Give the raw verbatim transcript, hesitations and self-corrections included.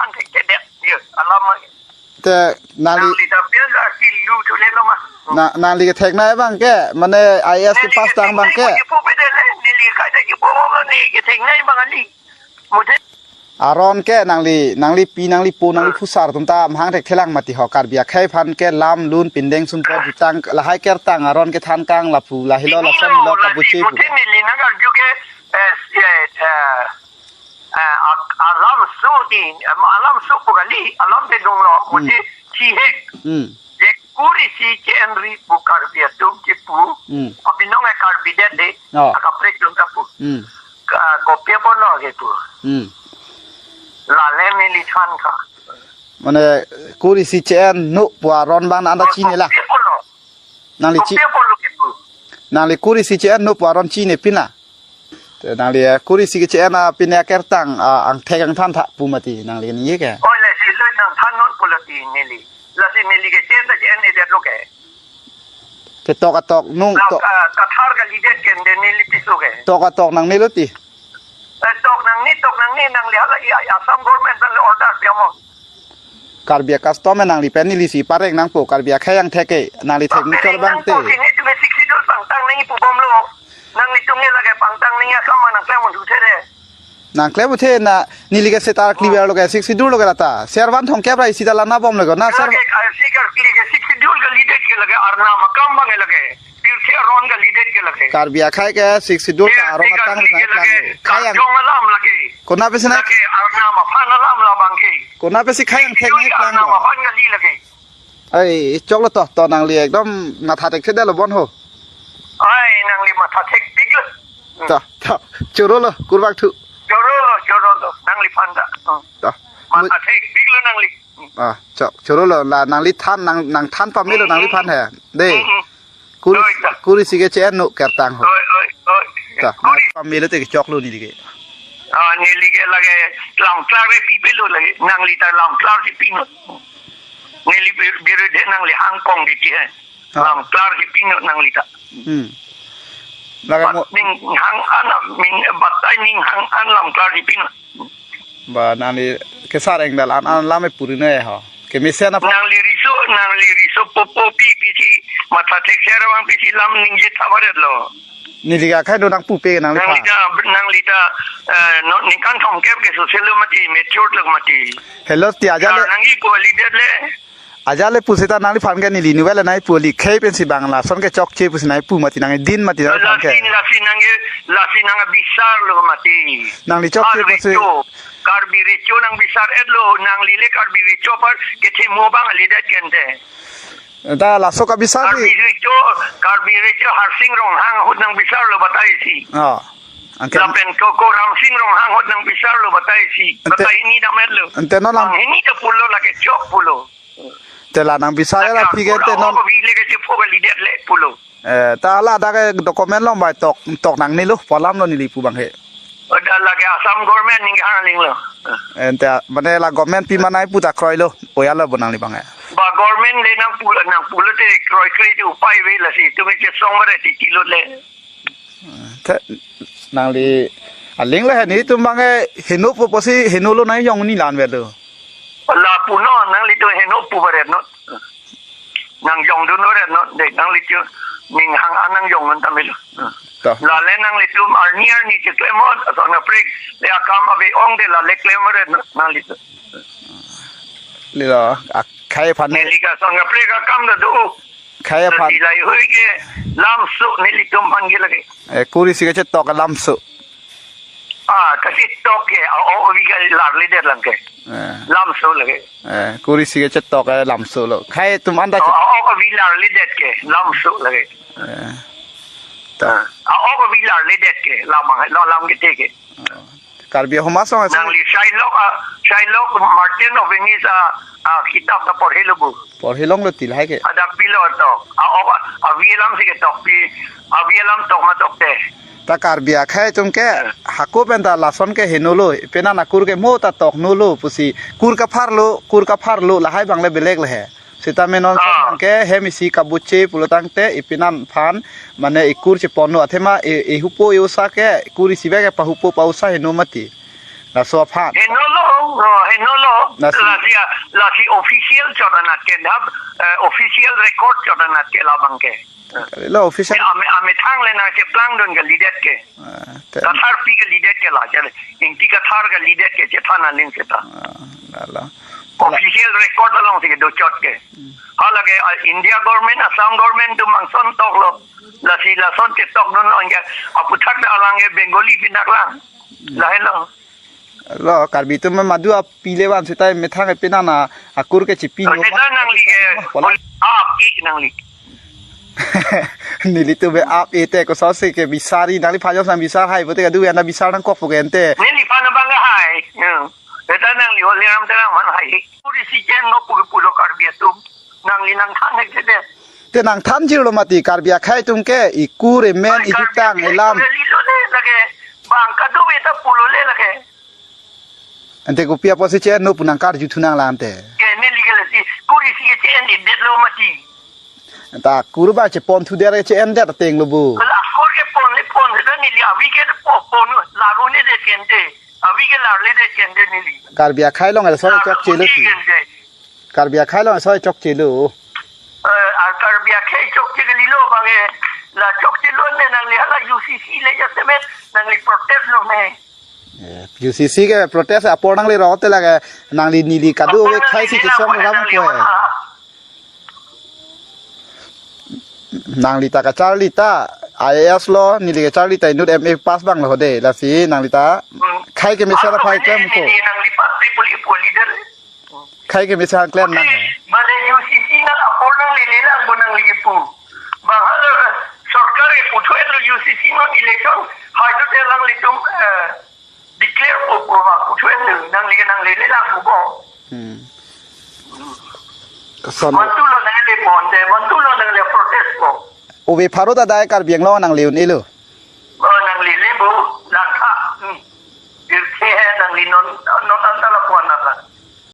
Ang thek thek det. Yo, alam ma. Te nangli, nangli ta pia ga si lu thu le lo ma. Na, nangli ketheknei abang ke, mane I A S ke pass tang abang ke. Neli ketheknei abang ke, neli kai ta kipu lo, neli ketheknei abang ali. Muthe. Aron ke nangli, nanglipi, nanglipo, nangli, ah, phusar atum ta mahang thekthelang mati ho, Karbi akhei aphan ke lam lun pindeng sumpot jutang lahai kertang aron kethan kang lapu lahelo, pini lason lo, lo, lasi kabuche pu. Muthe neli nang arju ke, eh, eh, eh, eh, a-, alamso di, em, alamso pu kali, alam te dunglo, hmm, muthe si he. Hmm. Je kur isi che-en ri pu Karbi atum kipu, hmm, abinong e Karbi det de, oh, akaprek atum ta pu. Hmm. Ka, kopi apotlo kipu. Hmm. Lale neli than kha. Mane kur isi che-en nu pu aron abang anta chinine la. Kopi apotlo. Nangli chi-, kopi apotlo kipu. Nangli kur isi che-en nu pu aron chinine pin la. Te nangli, eh, kur isi ke che-en, ah, pine akertang, ah, angthek angthan tha pu mati nangli ningje ke. Oi, lasi lo nangthan non pu lati neli. Lasi neli ke che-en ta che-en-edet lo ke. Ketok atok nung, la, tok, ah, kathar kalidet ke de neli piso ke. Tok atok nangne lo ti. Eh, tok nangne, tok nangne, nangli hala i, i Assam government nangli order pi mo. Karbi a-custom e nangli pen neli si pareng nangpo, Karbi akhei angthek ke, nangli thek, ah, ningchor abang te. Nangpo, sini tumi Sixth Schedule pangtang nangji pu bomlo. Nanglitum ke lake pangtang nangji akam ma nangklem unthu the re. Nangklem unthu na, neli ke setar, oh, clear lo ke, Sixth Schedule lo ke lata. Ser van thomkep ra isi ta lana bomlo ko, na ser. Lake, ah, si kar kli ke Sixth Schedule kalidet ke lake, arnam akam abang ke lake. Pirthe aron kalidet ke lake. Karbi akhei ke Sixth Schedule ta aron atang nang klang lo. Khei ang. Karjong alam lake. Konat pensi nang. Lake arnam aphan alam labang ke. Konat pensi khei angthek nang klang lo. Arnam aphan kali lake. Ai, choklo to, to nangli ekdom matha thekthedetlo bon ho. Ai, nangli matha thekpiklo. To, to, chorolo, kurvangthu. Chorolo, chorolo, nangliphan ta. Hmm. To. Matha thekpiklo nangli. Ah, chok, chorolo, la nangli than, nang, nangthan pamelo, hmm, nangliphan he. De. Hmm, hmm. Kur is-, oi, ta. Kur isi ke che-en nu kertang ho. Oi, oi, oi. Ta, oi. Nang pamelo te kechoklo neli ke. Ah, neli ke lake lamklar ke pipelo lake. Nangli ta lamklar si pino. Neli bir-, birudhe nangli hangkong di ti he. Ah. Lamklar si pino nangli ta. Hmm. Lake bat mo- ning hang an, min batai ning hang an lamklar si pino. Ba nangli kesar engdal an an lam e puri noi ho. Kemesen aphan. Nangli riso, nangli riso popo pi pisi matha thekser abang pisi lam ningje tha baret lo. Neli ke akhei do nangpupe nangli nangli phan. Ta, nangli ta, eh, no, ningkan thomkep ke soselo mati, mature lo mati. Hello, ti ajat le. Nangji pu kalidet le. Ajat le pusita nangliphan ke neli nuvel nangpu kali khei pensi bang lason ke chokche pusi nangpu mati nangdin mati nangliphan ke. Lasi, lasi nangke, lasi nang bisar lo mati. Nangli chokche pusi. Karbi recho, Karbi recho nang bisar-etlo, nangli le Karbi recho apar kethemo abang kalidet ke ante. Ta laso kabisar si. Karbi recho, Karbi recho Harsing Ronghang ahut nang bisar lo batai si. Oh. Anke. Lapen ko, ko Ramsing Ronghang ahut nang bisar lo batai si. Ante. Batai hini dam-etlo. Ante non lam. Bang hini ta pulo lake chok pulo. Te la nang bisar la phi ke te non. Ako bile ke chepho kalidet le pulo. Eh, ta la dak ke document long bai tok, tok nangnelo, pu alam lo neli pu abang he. Ada lake Assam government ning hang ning lo. Eh, ante mane la government pi manai pu ta kroilo, oya lo bo nangli abang he. Ba government le nang pu, nang pulo te kroi kroi te upai ave lasi, tumi chesong bare ti kilo le. Te, nangli aling le he nelitum abang ke heno pu pusi henolo nang jong ni lan velo. La puno nanglitum heno pu baret no. Nang jongdun baret no. De nanglitum ning hang an nang jongdun ta melo. To. Lale nanglitum arni arni cheklem-ot, ason kaprek le akam ave ong de lale klem baret no nanglitum. Lilo, akhei aphan ne. Neli ke ason kaprek akam ta do. Khei aphan. Lasi lahai hui ke lamso nelitum aphan ke lake. Eh, kur isi ke chetok ke lamso. Ah, kachetok ke, a-ok avi ke larledet lang ke. Eh. Lamso lake. Eh, kur isi ke chetok ke lamso lo. Khei atum anta. Oh, chet- a-ok avi larledet ke, lamso lake. Eh. Ta. Ah, a-ok avi larledet ke, lamang, lo lam kethe ke. Oh. Karbi ahoma song asong. Nangli Shylock, ah, Shylock Merchant of Venice, ah, ah, kitab ta porhelo bo. Porhelonglo ti lahai ke. Hadak pilo to. Ah, oh, ah, avi alam si ketok pi, avi alam tok ma tokte. Ta Karbi akhei atum ke, eh, hako pen ta lason ke henolo, penang akur ke mo ta toknolo pusi, kur kapharlo, kur kapharlo, lahai abang le belek le he. Sitame non, ah, son abang ke hem isi kabuche pulo tangte ipinang aphan mane ikur cheponlo athema i, ihupo i-osa ke kur isi ave ke pahupo pa-osa heno mati. Laso aphan. Henolo, oh, henolo, Lasi, lasi official chot anat ke, dap, eh, official record chot anat ke labang ke. Lo official. Ame, amethang le nangcheplangdun kalidet ke. Ah, te- Kathar pi kalidet ke la, chale. Ingti Kathar kalidet ke chethan aling seta. Ah, la, la. Official record alongsi kedo chot ke. Hmm. Halake, ah, India government, Assam government atum ason toklo. Lasi lason chetokdunlo, ingke aputhak ta alang ke Bengali pinak lang. Hmm. Lahelo. Lo, Karbi atum madu api le van seta methang ke pinana akur ke chipi. Oh, no seta ma. Nangli ke, pola. Ap ik nangli. Nelitum ap ete kosonsi kebisari, nangliphan jongsi bisar hai pute kadu anda bisar nangkok puke ente. Neliphan abang hai. Hmm. Seta nangli Holiram Terang aphan hai. Kur isi ke-en no puke pulo Karbi atum. Nangli nangthan hek de. Te nangthan jirlo mati, Karbi akhei atum ke ikur emen, ai, ihu Karbi tang akhei elam. Lilo le lake, bang kadokave ta pulo le lake. Ante kopi apotsi che-en no pu nangkarju thunang la ante. Ke neli ke lasi, kur isi ke che-en-edetlo mati. Anta kur ba chepon thudet che-endet ateng lo bo. Kala kur kepon le pon, seta neli avi ke po-, pon, larledet ke ente. Avi ke larledet ke ente neli. Karbi akhei along laso chokchelo ti. Larledet ke ente. Karbi akhei along laso chokchelo. Eh, ah, Karbi akhei chokche kalilo abang ke. La chokchelo ne nangli hala U C C le jasemet nangli protest lo me. Eh, U C C ke protest apor nangli ro te lake nangli neli kadokave apor nangli khei si neli chesong nangli ram nangli ko. Wana. Nangli ta kacharli ta I A S lo, neli kacharli ta inut M A pass abang lo hode, lasi nangli ta. Hmm. Khei kemesen aphai klem ko. Neli nangli party poli poli der. Khei kemesen klem nang. Mane U C C nang apor nanglele lang bo nangli kipu. Bang hala sorkar kipu thu-etlo U C C non election. Haidu te nanglitum, eh, declare po po bang pu thu-etlo. Nangli ke nanglele lang bo bo. Hmm. Koson. Mantu lo nangle pon de, mantu lo nangle protest po. Ove pharo ta dai Karbi Anglong nangli un-elo. Oh, nanglele bo, langkha. Hmm. Dirkhe hai nangli non, non